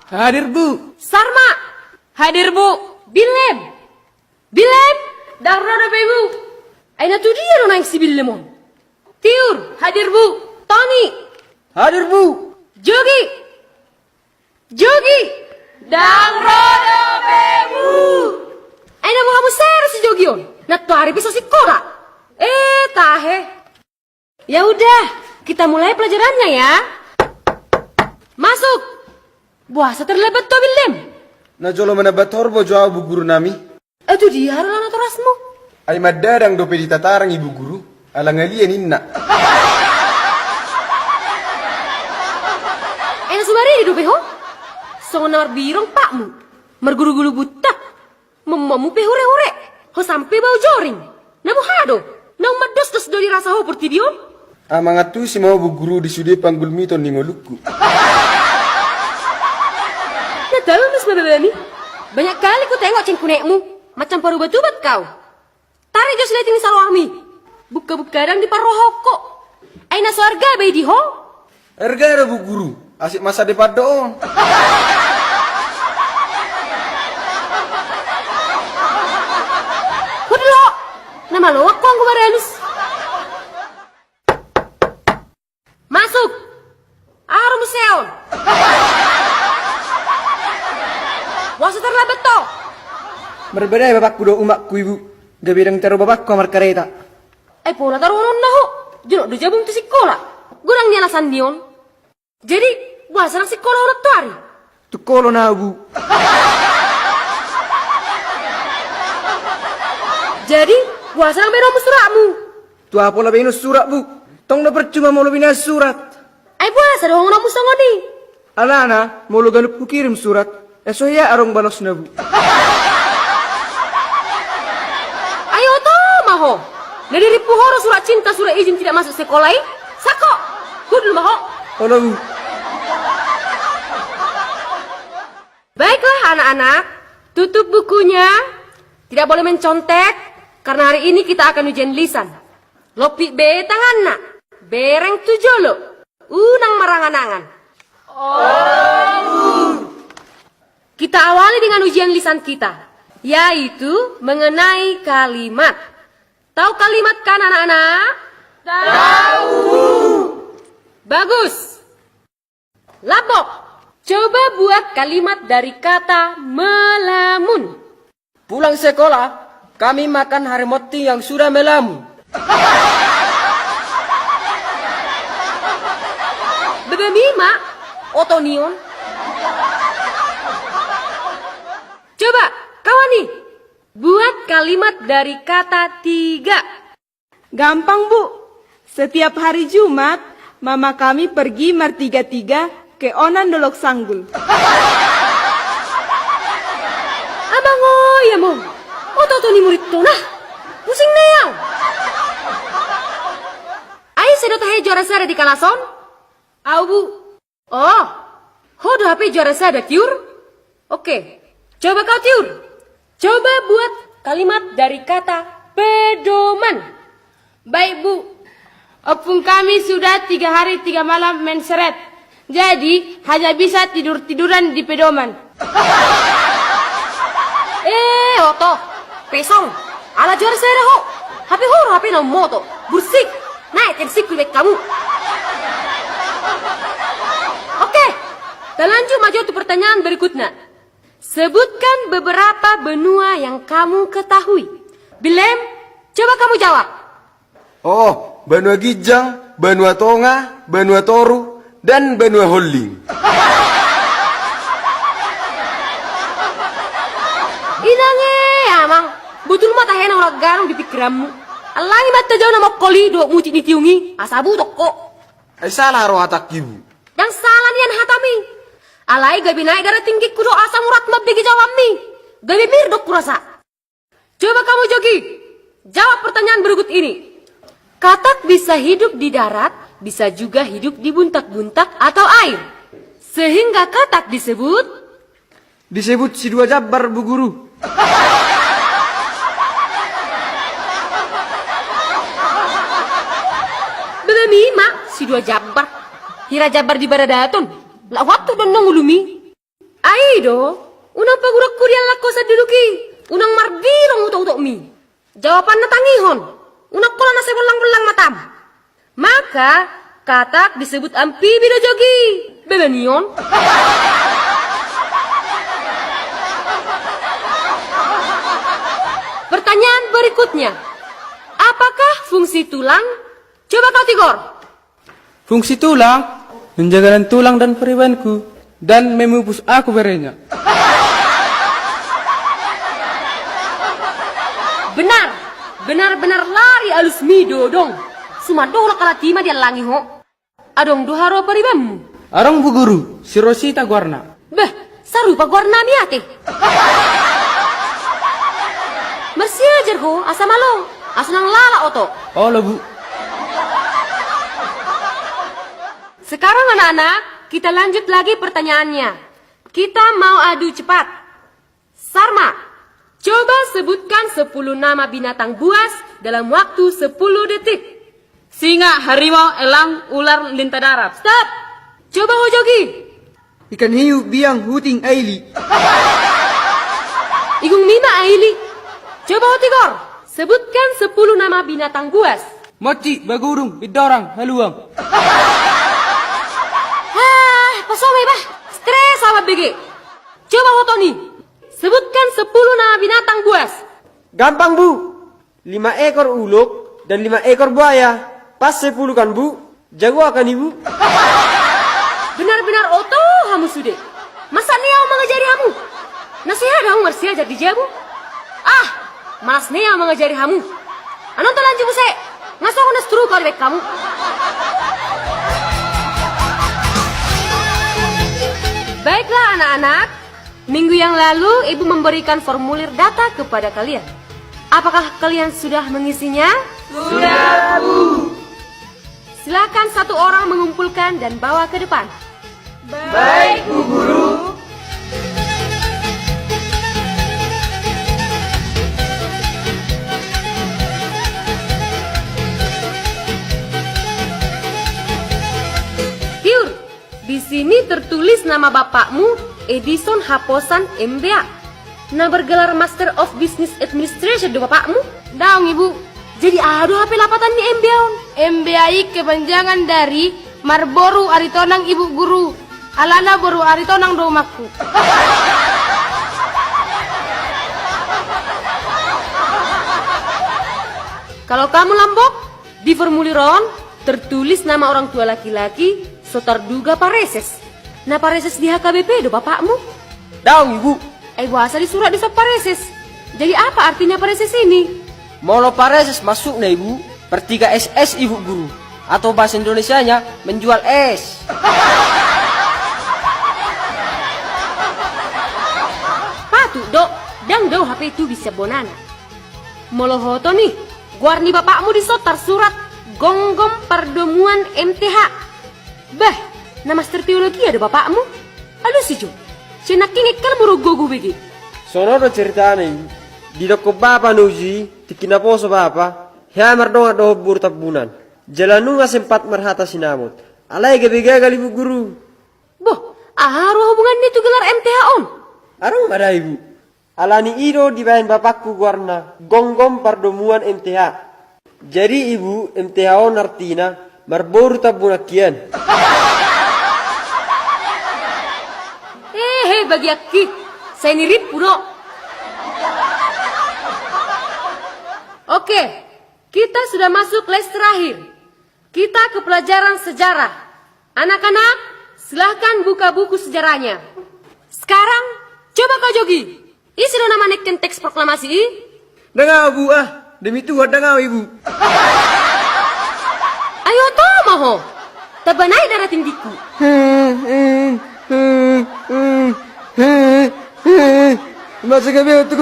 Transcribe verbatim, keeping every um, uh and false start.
Hadir, Bu. Sarma. Hadir, Bu. Billem. Billem. Ndang ro dope, Bu. Ai na tu dia do naeng si Billem on? Tiur. Hadir, Bu. Toni. Hadir, Bu. Jogi. Jogi. Ndang ro dope, Bu. Ai na boha muse ro si Jogi on? Nantoari pe so sikola. Eh, tahe. Ya udah, kita mulai pelajarannya ya. Masuk. Boasa terlambat ho, Billem? Na jolo manambat horbo jo au, Bu Guru nami. Eh, tu dia ro natorasmu? Ai mandadang dope di tataring, Ibu Guru, ala ngalian inna. Eh, na so maridi dope ho? Songon na marbirong patmu, margulugulu buntak. Mommomu pe hurehure. Ho sampe bau joring. Na boha do? Naung mandosdos do dirasa ho portibi on? Mangantusi ma ho, Bu Guru, di sude panggulmiton ni ngolungku. Na talus ma babami. Banyak kali kutengok cengkunekmu. Macam parubat-ubat kau. Tarik jo sileting ni saloarmi. Bukka-bukka ndang diparrohahon ho. Ai na so arga be i di ho? Arga do, Bu Guru, asik masa depan do on. Hudlo, na maloak ho anggo maralus. Masuk. Aha ro muse on? Boasa terlambat ho? Marbadai bapakku dohot umakku, Ibu. Gabe ndang taru bapakku markareta. Ai pola taruhononna ho. Jonok do jabung tu sikola. Godang ni alasan ni on. Jadi, boasa ndang sikola ho nantoari? Tu kolon au, Bu. Jadi, boasa ndang baenonmu suratmu? Tu aha pola baenon surat, Bu? Tong do percuma molo binaen surat. Ai boasa dohononmu songon i? Alana, molo ganup hukirim surat, eh, so hea adong balosna, Bu. Ai oto ma ho. Na dirimpu ho do surat cinta, surat izin tidak masuk sekolah i? Sako. Hundul ma ho. Olo, Bu. Baiklah, anak-anak. Tutup bukunya. Tidak boleh mencontek, karena hari ini kita akan ujian lisan. Lompit be tanganna. Bereng tu jolo. Unang marangan-angan. Kita awali dengan ujian lisan kita, yaitu mengenai kalimat. Tahu kalimat kan, anak-anak? Tahu. Bagus. Lambok. Coba buat kalimat dari kata melamun. Pulang sekolah, kami makan harimonting yang sudah melamun. Babami ma, oto ni on. Coba, kawan ni, buat kalimat dari kata tiga. Gampang, Bu. Setiap hari Jumat, mama kami pergi martiga-tiga ke onan Dolok Sanggul. Amang oi, amang. Oto-oto ni murid tona. Pusing nai au. Ai ise do tahe juara sada di kalas on? Au, Bu. Oh, ho do hape juara sada, Tiur? Oke, coba kau, Tiur. Coba buat kalimat dari kata pedoman. Baik, Bu. Opung kami sudah tiga hari tiga malam menseret. Jadi, hanya bisa tidur-tiduran di pedoman. Eh, oto, pesong, ala juara sada ho. Hape ho do hape na ummoto, bursik. Naek tensingku dibaen hamu. Oke, talanjut ma jo tu pertanyaan berikutna. Sebutkan beberapa benua yang kamu ketahui. Bilem, coba kamu jawab. Oh, banua ginjang, banua tonga, banua toru, dan banua holing. Inang e, amang. Botul ma tahe na hurang gadong di pingkiranmu. Allangi ma antajau na mongkol i dohot mutik ni tiung i, asa butok ho. Ai sala do hatangki, Bu? Ndang sala nian hatami. Alai gabe naek darah tinggingku dohot asam urat mambege jawabanmi. Gabe mir do hurasa. Coba kamu, Jogi, jawab pertanyaan berikut ini. Katak bisa hidup di darat, bisa juga hidup di buntak-buntak atau air. Sehingga katak disebut? Disebut si dua jambar, Bu Guru. Babami ma, si dua jambar. Hira jambar di baradaton. Lak huantuk do annon ulumi. do, unang pagurakku diallang ho sanduduk i, unang marbilong utok-utokmi. Jawabanna tangihon, unang holan na sai bollang-bollang matam. Maka, katak disebut amfibi do jogi. Bebanion. Pertanyaan berikutnya. Apakah fungsi tulang? Coba kau, Tigor. Fungsi tulang, menjaga tulang dan paribanku, dan memupus aku berenya. Benar, benar-benar lari alusmi dodong. Suman do holan halak i ma diallangi ho. Adong do haroa paribanmu? Adong, Bu Guru, si Rosita goarna. Beh, sarupa goarnami ate. Marsiajar ho, asa malo, asa unang lala oto. Olo, Bu. Sekarang anak-anak, kita lanjut lagi pertanyaannya. Kita mau adu cepat. Sarma, coba sebutkan sepuluh nama binatang buas dalam waktu sepuluh detik. Singa, harimau, elang, ular, lintah darat. Stop! Coba ho jogi. Ikan hiu, biang, huting, aili. Igungmi ma aili. Coba ho Tigor. Sebutkan sepuluh nama binatang buas. Monci, bagudung, bidorang, haluang. Hah, pasomai bah. Stres ahu bege. Coba ho Toni. Sebutkan sepuluh nama binatang buas. Gampang, Bu. Lima ekor ulok dan lima ekor buaya. Pas sepuluh kan, Bu? Jago akan, Ibu. Benar-benar oto hamu sude. Masa ni ahu mangajari hamu? Na sehat ahu marsiajar di jabu. Ah, malas ni ahu mangajari hamu. Annon to lanjut muse. Nga songon na stroke ahu dibaen hamu. Baiklah anak-anak, minggu yang lalu ibu memberikan formulir data kepada kalian. Apakah kalian sudah mengisinya? Sudah, Bu. Silakan satu orang mengumpulkan dan bawa ke depan. Baik, Bu Guru. Tiur, di sini tertulis nama bapakmu, Edison Haposan, M B A. Na bergelar Master of Business Administration do bapakmu? Daong, Ibu. Jadi aha do hape lapatan ni M B A on? M B A i kepanjangan dari Marboru Aritonang, Ibu Guru. Alana boru Aritonang do umakku. Kalau kamu, Lambok, di formulir on tertulis nama orang tua laki-laki Sotarduga Pareses. Na pareses di H K B P do bapakmu? Daong, Ibu. Ai boasa disurat dison pareses? Jadi apa artinya pareses ini? Molo pareses maksudna, Ibu, pertiga S S, Ibu Guru. Atau bahasa Indonesianya, menjual es. Patut do, ndang dao hape tubu sian bonana. Molo ho Toni, goar ni bapakmu dison tarsurat Gomgom Pardomuan M T H. Bah, na master teologia do bapakmu? Alusi jo. Sian nangkin ingkon molo gogo bege. Songon on do ceritana i. Didokkon bapa na uju i, tingki naposo bapa, hea mardongan dohot boru Tambunan. Jala nunga sempat marhata sinamot. Alai gabe gagal, Ibu Guru. Boh, aha roha hubunganna tu gelar M T H on? Adong ma da, Ibu. Alani i do dibaen bapakku goarna Gomgom Pardomuan M T H. Jadi, Ibu, M T H on artina Marboru Tambunan hian. Hehe, bagianki. Sai nirimpu do. Oke, kita sudah masuk les terakhir. Kita ke pelajaran sejarah. Anak-anak, silahkan buka buku sejarahnya. Sekarang, coba kau jogi. Ise do na maneken teks proklamasi i? Ndang ahu, Bu, ah. Demi Tuhan, ndang ahu, Ibu. Ai oto ma ho. Tamba naik darah tinggiku. Masa gabe tu